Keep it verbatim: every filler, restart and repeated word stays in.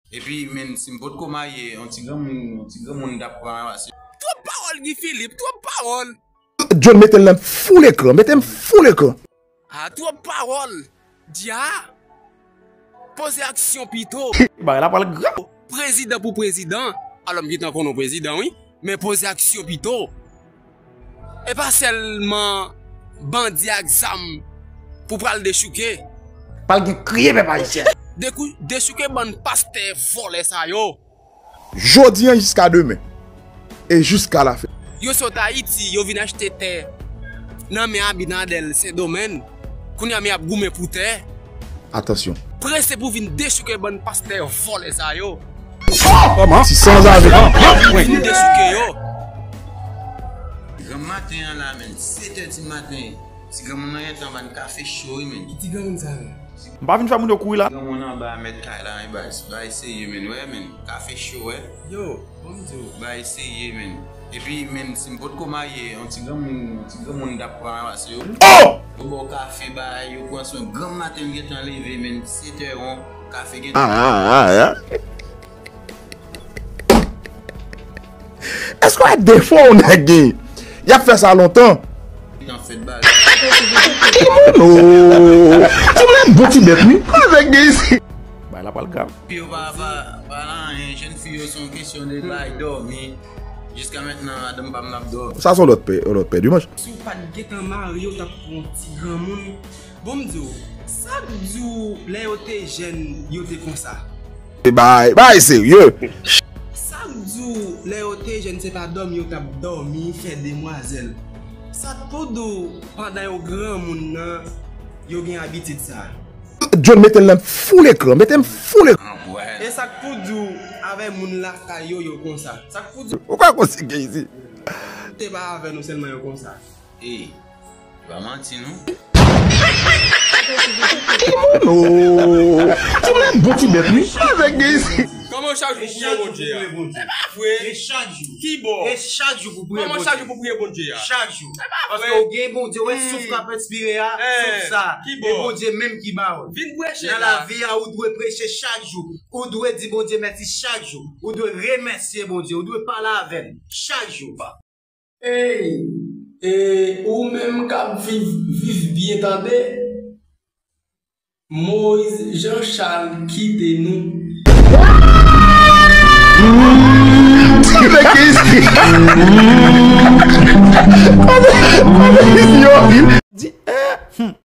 Epi, menn, si m potko marye, yon ti granmoun, yon ti granmoun t ap pran anba se. Twòp pawòl, Guy Philippe, twòp pawòl. John, mete l nan fou lekran, mete m fou lekran. Ah, twòp pawòl. Dya. Poze aksyon pito. Bagay la pral grav. Prezidan pou prezidan. Alò, m gentan konnen w prezidan, wi. Men poze aksyon pito. E pa sèlman bandi ak zam pou pral dechouke. Pral gen kriye pèp ayisyen. Dekou, dechouke bann pastè vòlè sa yo. Jodi an jiska demen. E jiska lafen. Yo sot Ayiti, yo vin achte tè nan men Abinader Sendomeng. Kounye a men y ap goumen pou tè. Atansyon. Prese pou vin dechouke bann pastè vòlè sa yo. Ti sanzave. Vin dechouke yo. Granm maten an la, menn, sèt è di maten. Ti granmoun nan gentan vann kafe cho wi, menn. Ki ti granmoun sa menn? M pa vin fè moun yo kouri la. Granmoun anba mèt kay la, wi, bay, bay serye, menn, wè, menn. Kafe cho, wè. Yo, bon m di w. Bay serye, menn. Epi, menn, si m potko marye, yon ti granmoun, yon ti granmoun t ap pran anba se yo. Oh! Yo ba w kafe, bay, yo pran swen. Granm maten m gentan leve, menn, sèt è won, kafe gentan. Ah, ah, ah, ah. Èske w wè defo w nèg gen? Y ap fè sa lontan. Nan fèt bagay. Oh, ti mwen bon ti bèt wi. Nèg gen isi. Bay la pral grav. Epi yo pa, pa, pa la anyen, jèn fi yo se yon kesyon de bay dòmi. Jiska mentnan, madanm pa m n ap dòmi. Sa se yon lòt pè, yon lòt pè dimanch. Si w pa t gentan marye, w t ap pran yon ti granmoun. Bon m di w, sa k di w lè yo te jèn, yo te konsa? Bay, bay serye. Sa k di w lè yo te jèn, se pa dòmi yo t ap dòmi, fè demwazèl. Sa k pou di w pandan yo granmoun nan, yo gen abitid sa? John, mete l nan fou lekran, mete m fou lekran. E sa k pou di w avè moun lakay yo, yo konsa? Sa k pou di w Ou pa konn si gen isi. te pa avè nou sèlman yo konsa? Ey, pa manti non. Oh, ti mwen bon ti bèt wi. Nèg gen isi. Kòman w chak jou pou priye Bondye a? E pa vre. E chak jou. Ki bò? E chak jou pou priye Bondye. Kòman w chak jou pou priye Bondye a? Chak jou. E pa vre. Paske w gen Bondye, wè souf k ap enspire a, souf sa. Ki bò? E Bondye menm ki ba w. Vin preche la. Nan lavi a, ou dwe preche chak jou. Ou dwe di Bondye mèsi chak jou. Ou dwe remèsye Bondye. Ou dwe pale avè l chak jou. Ey, e ou menm k ap viv, viv byen tande. Moïse Jean Charles kite nou. Di, eh, hmm.